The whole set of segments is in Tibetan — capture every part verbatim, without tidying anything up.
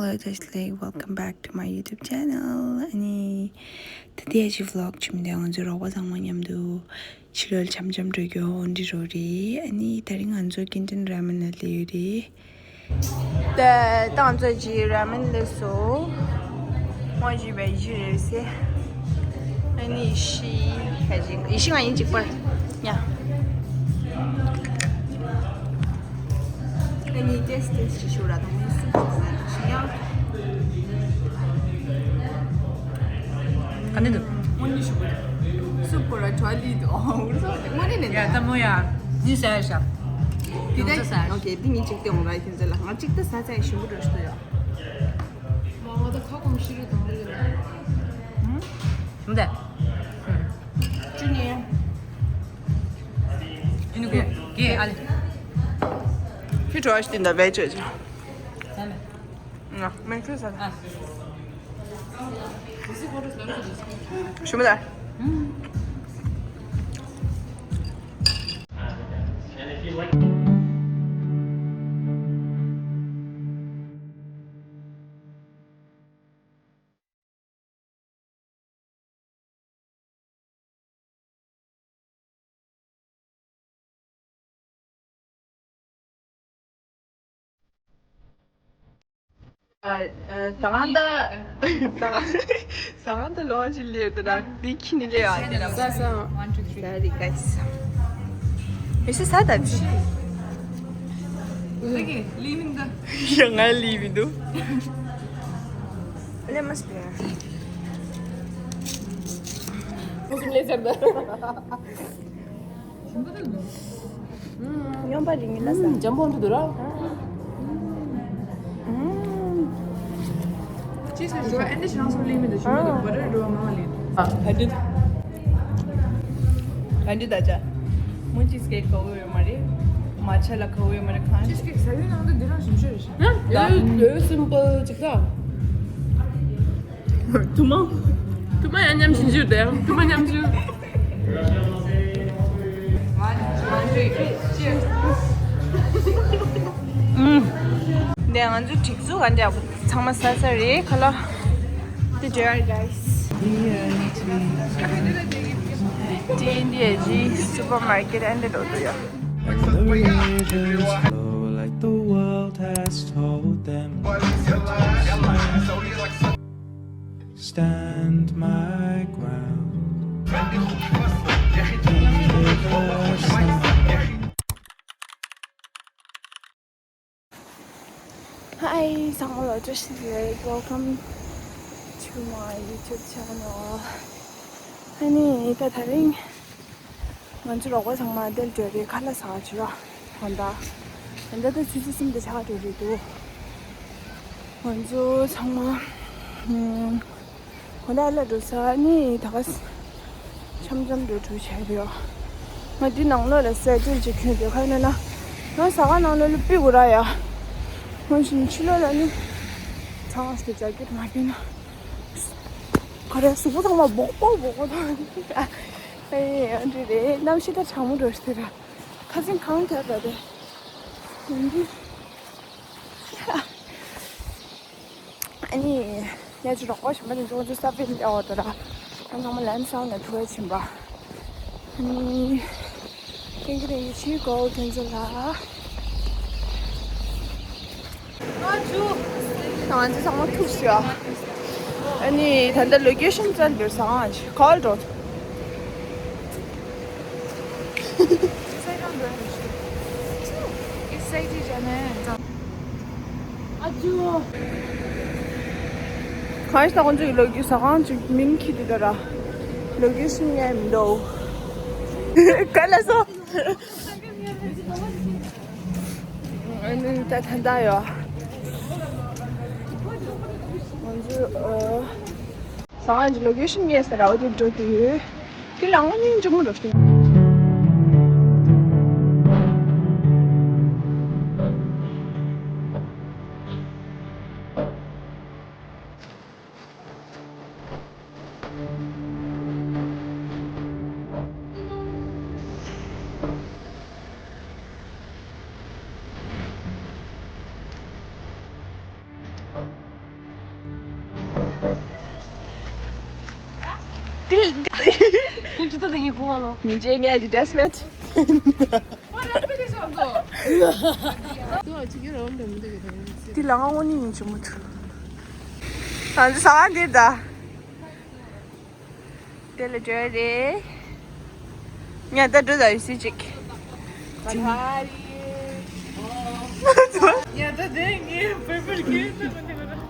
Hello, just like welcome back to my YouTube channel. ཨ་ནི་ད་ལྟའི་ཨ་ཅེ་vlog ཆེན་མོ་དེ་ང་ཚོའི་རོགས་པ་ཚང་མ་མཉམ་དུ་ཕྱི་ལོགས་འཆམ་འཆམ་འགྲོ་རྒྱུ་འོ་འདི་རོ་རེད། ཨ་ནི་དེ་རིང་ང་ཚོ་ཀིན་ཊན་ར་མེན་ལ་སླེབས་ཡོད་རེད། ད་ང་ཚོ་ཅིག་ར་མེན་སླེབས་སོང་། ངོ་ཅིག་བེ་ཇི་རེད་ཟེར། ཨ་ནི་ཡེ་ཤེས་ཁ་ཅིག་ཡེ་ཤེས་ང་ཡིན་གཅིག་པ། ཡ། ཨ་ནི་ཏེས་ཏེས་ཅིག་ཞུ་ར་དང་ངའི་སུ་ཅིག་ཟ་ཅིག་ཡ། ག་ནས་འདུག་དངོས་གནས་ཞུ་གི་འདུག་སུ་པོ་ར་ཁྲོ་ལི་འདུག་འུར་སོ་དེ་དངོས་གནས་ནས་ཡ་ད་མོ་ཡ། ནི་ཟ་ཡ་ཤ། དེ་ཡོང་ད་ས་ཟ་ཡ་ཤ། ཨོ་ཁེ་དེ་ངས་གཅིག་སྟེ་འོང་ར་ཁྱེད་ཚོ་ལ་ང་གཅིག་ད་ཟ་ཚ་ཡ་ཞུ་གི་འགྲོ་ཞུ་ཡ། མ་ང་ད་ཁ་སྐོམ་ཤི་རེད་དང་རེད། ཧུམ། ཞུ་མ་ད། ཅུ་ནི། ཅུ་ནི་གོ་གེ་ཨ་ལེ། ཁྱོད་གྲོགས་ཤིག་དེ་འདྲ་བས་བྱོས་བྱོས། ཟ་མེད། ང་མེད་ཁྱོད་ཟ། ཨ། ཞུ་མ་ད། ཧུམ། ཨ། ཨ། ཟ་ཁང་ད། ཟ་ཁང་ད་ལོག་ཅིག་སླེབས་འདུག་ད་འདི་ཁྱི་ནི་སླེབས་ཨ་དེ་ལ། ཟ་ཟ། One, two, three. Sorry, guys. ཡེ་ཤེས་ཟ་ད་ཅི། ལི་མིན་ད། ཡ་ང་ལི་མི་འདུག་ལེ་མ་སྤེ། ཁོ་སུམ་ལེ་ཟེར་ད། སྨྱོན་པ་རིང་ལ་ས། འཇམ་པོ་འདུག་ར། ཅི་ཟེར་ཞུ་ཨན་ཏི་ཞང་སུ་ལིང་མི་འདུག་ཞུ་མི་འདུག་བ་རེ་རུ་མང་ལིང་། ཨ་ཧ་འདི། ཧ་འདི་ད་ཅ། མོ་ཅི་སྐད་གོ་བོ་ཡོད་མ་རེད། མ་ཆ་ལ་གོ་བོ་ཡོད་མ་རེད་ཁང་། ཅི་སྐད་ཟ་ཡུལ་ནང་དུ་འདི་རང་ཞིམ་ཤོས་རེད་ཤག་ཡོད་ཡོད་སིམ་པལ་ཅིག་ད། ཐུ་མ། ཐུ་མ་ཡང་མཉམ་ཞིང་ཞུ་དེ་ཡང་ཐུ་མ་མཉམ་ཞུ། ཨུམ། ནས་ང་ཚོའི་སྒྲིག་འཛུགས་ག་འདྲ་པོ་ཚང་མ་ཟ་ས་རེད་ཁ་ལོ། དེ་འདྲ་guys། ཏན་ཏན་ཇི་སུ་པར་མར་ཀེཊ་ཨ་འདྲ་འགྲོ་འདུག་ཡ། And the rivers flow like the world has told them not to stand. Stand my ground. Hi, ཚང་མ་ལ་བཀྲ་ཤིས་བདེ་ལེགས། Welcome to my YouTube channel. ཨ་ནི་ད་དེ་རིང་ང་ཚོ་རོགས་པ་ཚང་མ་དེར་འགྲོ་རེད། ཁ་ལག་ཟ་བར་འགྲོ་ཡ། ད་ལྟ་ད་ལྟ་ད་ཆུ་ཚོད་གསུམ་དང་ཕྱེད་ཀ་འགྲོ་རེད་འདུག་ང་ཚོ་ཚང་མ་ཨུམ། ཁོ་ན་ལ་འགྲོ་ས་ནི་ད་ག་ས་འཆམ་འཆམ་འགྲོ་འགྲོ་བྱས་རེད། ང་འདི་ནང་ལོགས་ལ་སེ་ཏིལ་ཅིག་གྱོན་འདོད་ཁ་ན་ན། ང་ཟ་ཁང་ནང་ལོགས་ལ་ཕུད་དགོས་ར་ཡ། ང་བཞིན་ཕྱི་ལོགས་ལ་ནི་ཚང་ཞིག་ཇེ་ཀེ་ཊི་མ་གྱོན་ན། ག་རེ་གཟུགས་པོ་ཚང་མ་སྦོག་སྦོག་སྦོག་སྦོག་མཐོང་། ཨེ་ཨ་འདྲ་རེད། གནམ་གཤིས་ད་གྲང་མོ་འགྲོ་ཞིག་ར། ཁ་སེང་གང་ཐད་ར་དེ། ཡིན་གྱི། ཨ་ནི་ངས་ཅིག་རོགས་པ་གཞན་པ་དེ་ཚོ་ཚོ་ས་ཕིལ་ཨོ་ཏོ་ར། ཁོང་ཚང་མ་ལམ་སང་ནས་ཐུག་ཡ་ཕྱིན་པ། ཨ་ནི་ཐེང་ཀིའུ་ཐེང་ཀིའུ་ཆེ་གོ་ཁྱེད་ཚོ་ལ། ང་ཚོ་ཚང་མ་ཐུག་སོང་ཡ། ཨ་ནི་ད་ལྟ་ལོ་ཀེ་ཤན་བཙལ་འདུག་ས་ང་ཅིག་ཁོལ་འགྲོ། Excited ཨ་ཅོ། གང་ཞིག་ད་ཁོང་ཚོའི་ལོ་རྒྱུས་ཟ་ཁང་ཅིག་མིང་ཁྱི་དེ་ད་ར། ལོ་རྒྱུས་ཤིང་ངའི་མི་འདུག་ག་ལ་སོ། ཨ་ནི་ད་ད་ད་ཡོ། ང་ཚོ་ཨ། ཟ་ཁང་གི་ལོ་ཀེ་ཤན་ངས་ཟེར་ར་བ་དེ་འགྲོ་དུས། དེ་ལ་དངོས་གནས་འཇུག་མི་འགྲོ་ཤིང་། དེ་ཁོང་ཅི་ལྟ་དང་ངའི་ཁོང་ལོ། མི་འཇལ་ངས་ཀྱི་ཌེ་སི་མེད། དེ་ལ་ང་དངོས་གནས་ཡིན་གྱི་མི་འདུག་ད་འདི་ཟ་བ་འདིར་ད། དེ་ལ་འགྲོ་རེད། ཉལ་ད་འགྲོ་ད་ཡོད་སྲིད་ཅིག་ཉལ་ད་དེ་ངའི་བོད་པར་གྱིས་ད་མི་འདུག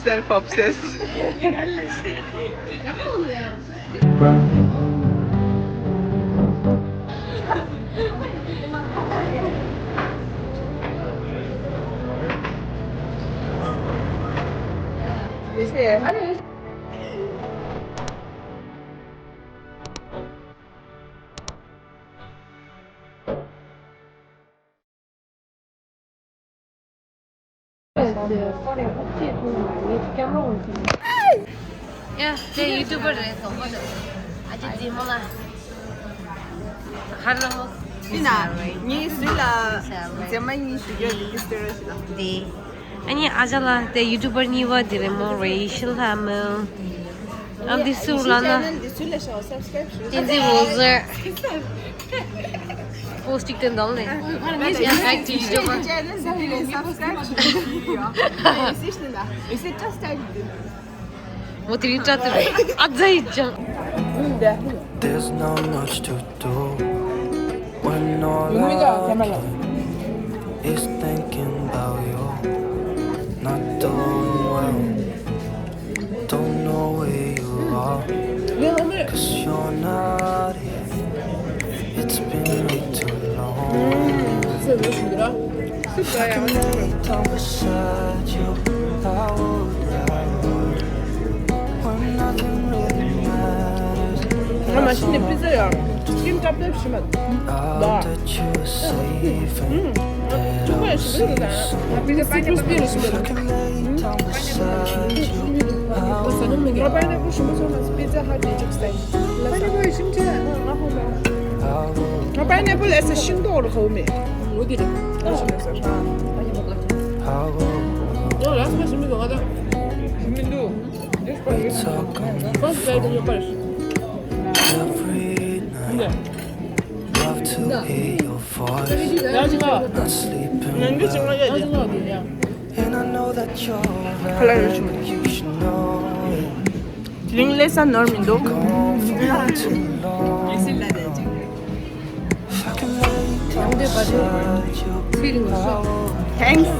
Self obsessed. ཡ། དེ་ཡུ་ཊུ་བར་རེད་སོང་པ་དང་། ཨ་ཅེ་རྫི་མོ་ལ། ཧར་ལ་མོ། ཡིན་ན། ངས་སུ་ལ་རྫི་མ་ཡིན་ཞུ་རྒྱུ་རེད་དེ་སྟེར་རོགས་ཞུ་ལ། དེ། ཨ་ནི་ཨ་ཅག་ལ་དེ་ཡུ་ཊུ་བར་གཉིས་པ་དེ་རེད་མོ་རེ་ཤི་ལྷ་མོ། ཨ་འདི་སུ་ལ་ན། ཅེ་ནལ་འདི་སུ་ལ་ཤོག་སབ་སི་ཀ་རེབ་ཞུ། ཏིན་ཛི་ཝོ་ཟེར། པོ་སི་ཊི་གཅིག་སྟོན་དང་ལེ། ཡང་ལའིཀ་ཅིག་ཞུ་ཅེ་ནལ་འདི་ལ་སབ་སི་ཀ་རེབ་ཞུ་ཡོད། ཨ་ནི་སི་ཤི་ན། མོ་དེ་རིང་སྐྲ་དེ་རེད། ཨ་ཛ་ཡི་ཅང་། There's not much to do when all I can is thinking about you. Not doing well, don't know where you are, 'cause you're not here. It's been way too long. If I could lay down beside you, I would, I would. When nothing really matters. ང་མ་ཤི་ནས་པི་ཛ་ཡང་ཁྲིམ་ཀྲབ་ཀྲབ་ཞིམ་པ། I'll bet you were safe and that I'll see you soon. If I could lay down beside you, I would, I would. Pineapple ཞིམ་པོ་སོང་ན་པི་ཛ་ཧ་ཊི་ཅིག་སྟེ། Pineapple ཞིམ་ཆེ། ང་pineapple ཨེ་ས་ཤིང་ཏོག་རུ་ཧོ་མེ། ངོ་དེ་རེད། ཨ་ཞིམ་པོ་སོང་ཧ། ཡང་ལ་སོ་ཞིམ་མི་འདུག་ང་ད། ཞིམ་མི་འདུག First bite ཡོད་པར། Every night, love to hear your voice. Not sleeping well. And I know that you're right, but you should know it. དེ་རིང་ལས་ས་ནོར་མི་འདུག Thanks.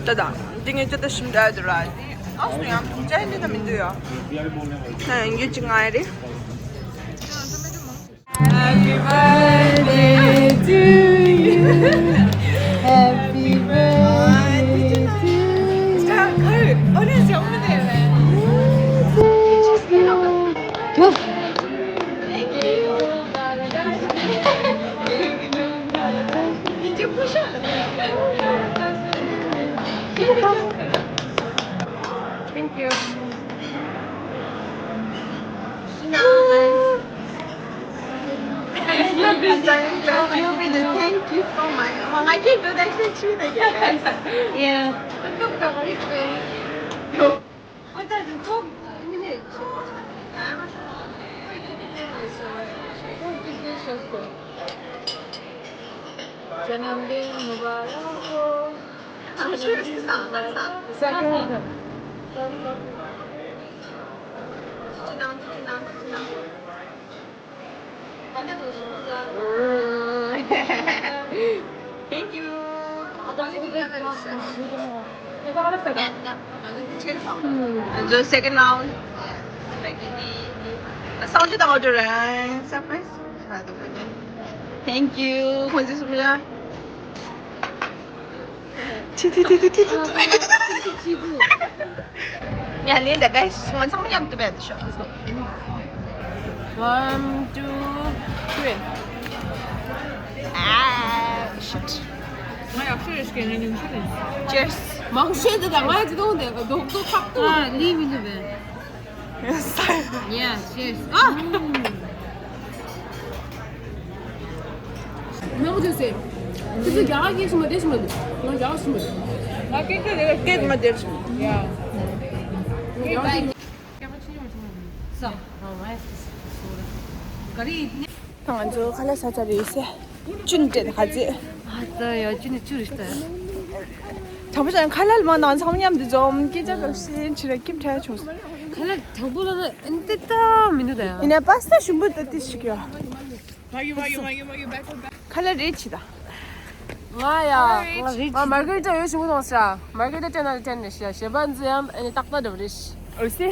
ད་ད། འདི་ངས་ཅི་ལྟར་ཞིམ་འདྲ་འདི་ར། ཨ་སུ་ཡང་ཅན་འདི་ད་མི་འདུག་ཡ། ཡུ་ཅི་ང་རེད། Happy birthday to you. Happy birthday to you. Thank you. Thank you. Thank you so much. Mom, I can't do that. Thank you. Yeah. जन्मदिन मुबारक हो। Second. Thank you. And the second round. Sound to the order, eh? Surprise. Thank you. Who is this? ཐི་ཐི་ཐི། ཡ་ལེན་ད་guys. ང་ཚང་མ་མཉམ་དུ་བྱས་ཤོག One, two, three. Ah, shit. ང་ཡག་ཤོས་རེད་ཤག་ངས་ཉུང་ཤོས་རེད། Cheers. མང་ཤོས་འདི་དང་ང་ཡི་ཅི་གཏོང་དེ་རྡོག་རྡོག་ཁག་ཏུ། ཨ་ལི་མི་འདུག་བས། Yeah, cheers. ཨ། མང་པོ་བྱས་སེ། དེ་ཚོ་རྒྱ་གར་སྐད་ཤེས་མ་དེ་ཤེས་མ་འདུག་ང་རྒྱ་གར་ཤེས་མ་འདུག་ང་སྐད་ཆ་དེ་སྐད་མ་དེར་ཤེས་མ་འདུག་ཡ། རྒྱ་གར་སྐད་ས། ག་རེ་ཡིན། ད་ང་ཚོ་ཁ་ལག་ཟ་ཚར་རེད་སེ། ཅུན་དྲན་ཁ་རྗེ། ཨ་ད་ཡ་ཅུན་ནི་ཅུ་རེད་ད། དྲང་པོ་བྱས་ན་ཁ་ལག་མང་ནང་ཚང་མ་མཉམ་དུ་འཛོམས་སྐད་ཆ་འདྲ་བཤད་ཕྱིར་ཁྱིམ་ཁྲལ་བྱུང་སོང་། ཁ་ལག་དྲང་པོ་ལ་ཨན་ཏི་ཏ་མི་འདུག་ད་ཡ། ཡིན་ནའི་པ་སི་ཏ་ཞིམ་པོ་ད་ཏི་ཞིག་ཡོད། མ་གི་མ་གི་མ་གི་མ་གི་བེ་ཀོ་བེ། ཁ་ལག་རེད་ཆི་ད། ང་ཡ་ང་རེད་ང་མར་གི་རི་ཏ་ཡོད་ཞུ་གི་ནོ་ཤ། མར་གི་རི་ཏ་ཅན་ན་ཅན་ནི་ཤ་ཞེ་བ་འཛི་ཡང་ཨ་ནི་ཏག་ཏག་འདྲ་བ་རེད་ཤ། ཨོ་སི།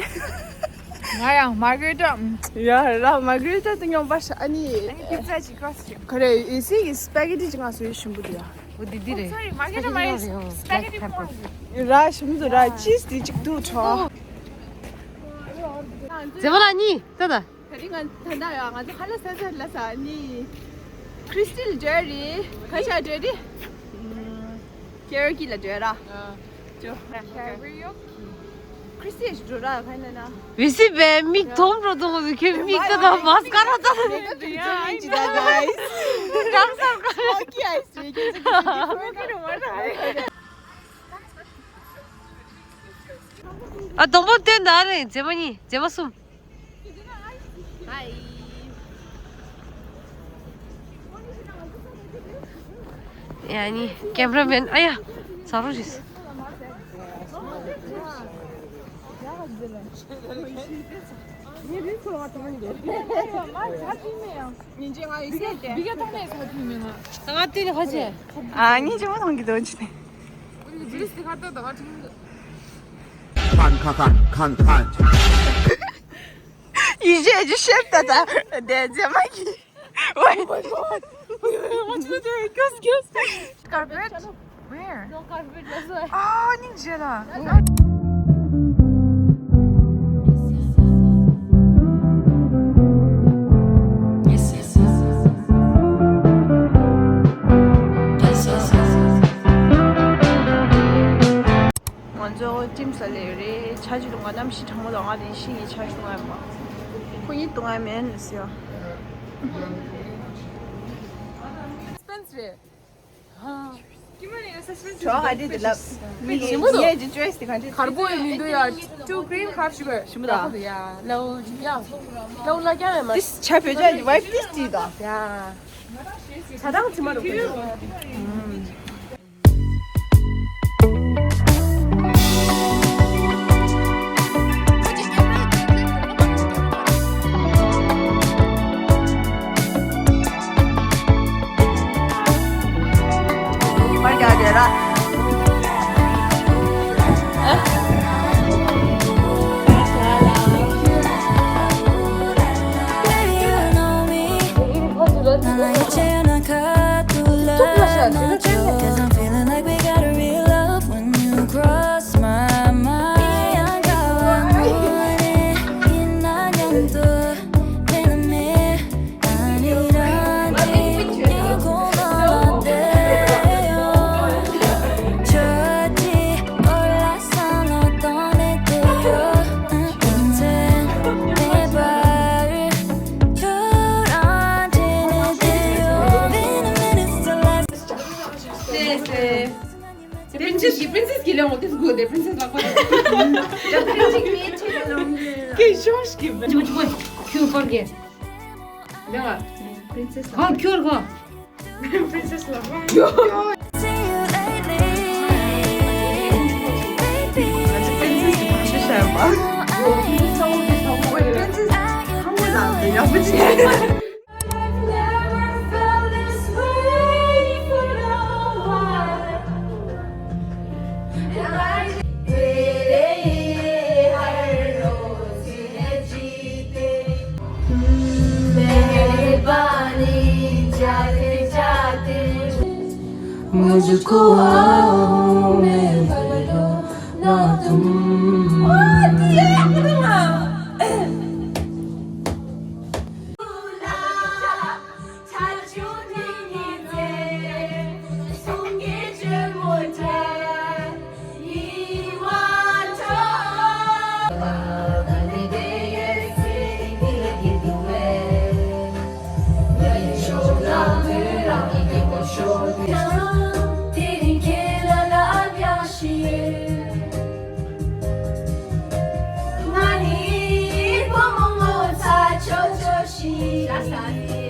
ང་ཡང་མར་གི་རི་ཏ། ཡ་ར་མར་གི་རི་ཏ་དེ་ཉོ་བ་ཤ་ཨ་ནི། ཨ་ནི་པི་ཛ་ཅིག་ཁ་ཤ། ག་རེ་ཨི་སི་གི་སི་པེ་གི་ཏི་ཅིག་ང་སུ་ཡོད་ཞིམ་པོ་དེ་ཡ། འོ་དེ་དེ་རེད། སོ་རི་མར་གི་རི་ཏ་མ་ཡིན་སི་པེ་གི་ཏི་ཕོར། ར་ཞིམ་པོ་དེ་ར་ཅིས་དེ་ཅིག་འདུག་ཆོག་མཛེས་མ་ལགས་གཉིས་ལྟ་ད། ད་རིང་ང་ད་ལྟ་ཡང་ང་ཚོ་ཁ་ལག་ཟ་ཟ་ལ་ཟ་ནི། ཁྲི་སི་ཊི་ལ་འགྲོ་རེད། ག་ཤ་འགྲོ་རེད། ཀེ་ར་ཀི་ལ་འགྲོ་ར། ཅོ། ཁྲི་སི་ཊི་འགྲོ་ར་ག་ནས་ན། བི་སི་པའི་མིག་དོམ་འགྲོ་དོ་ཁོ་ཁྱོད་མིག་ད་ད་མཱ་སི་ཀ་ར་ད་ད་ནས་འགྲོ་ཡ། ཨ་ཡིན་ད་ག་ཡིས། ཀྲང་སར་ཀ་ལ་ཀི་ཨ་ཡིས་རེད་ཀི་ཟེར་གི་ཟེར་གི་ཁོ་ཁྱོད་ར་མ་ར། ཨ་དོམ་པོ་བསྟན་ད་རེད་མཛེས་མ་གཉིས་མཛེས་མ་གསུམ། ཡ་ནི་ཀེམ་ར་མེན་ཨ་ཡ་ཚ་རུ་རིས། ང་ཏི་ནི་ཧ་ཅེ། ཨ་ནི་ཅི་མ་ཐང་གི་དོན་ཆེ་ནི། ཁན་ཁན་ཁན་ཁན། ཡིན་ཞེས་ཀྱི་ཤེབ་ད་ད་དེ་མཛེས་མ་གི། Oh my god. What you doing? Excuse, excuse. Carpet? Where? No carpet, that's why. ཨ་ནི་མཇལ་ལ། ང་ཚོ་ཊིམ་ས་ལས་རེད། ཆ་ཆུ་ལུང་བ་གནམ་གཤིས་གྲང་མོ་དང་ང་དེ་ཤིང་གི་ཆ་ཆུ་ལུང་བ་མ། ཁོ་གཉིས་དུང་བ་མེད་ཟེར། སི་པེན་སི་རེད། ཧ། ཀི་མ་ནི་སི་པེན་སི་ཇོ་ག་འདི་དེ་ལབ། མི་ཞིམ་པོ་འདུག་ངས་ཀྱི་ཅོ་ཡེ་སི་དེ་ག་འདྲ། གར་པོ་ཡི་མི་འདུག་ཡ། Too green half sugar. ཞིམ་པོ་དང་། ཡ། ལའོ་ཡ། ལའོ་ལ་ཀྱང་ཡ་མ། This ཆ་བོད་ཇ་ཡི་ཝའི་ཕི་ལིས་ཏི་དང་། ཡ། ཆ་དང་ཚི་མ་རུ་གི། Cause I'm feeling like we gotta real love when you cross my mind. Princess, princess, princess, princess. Princess. Princess. Just us.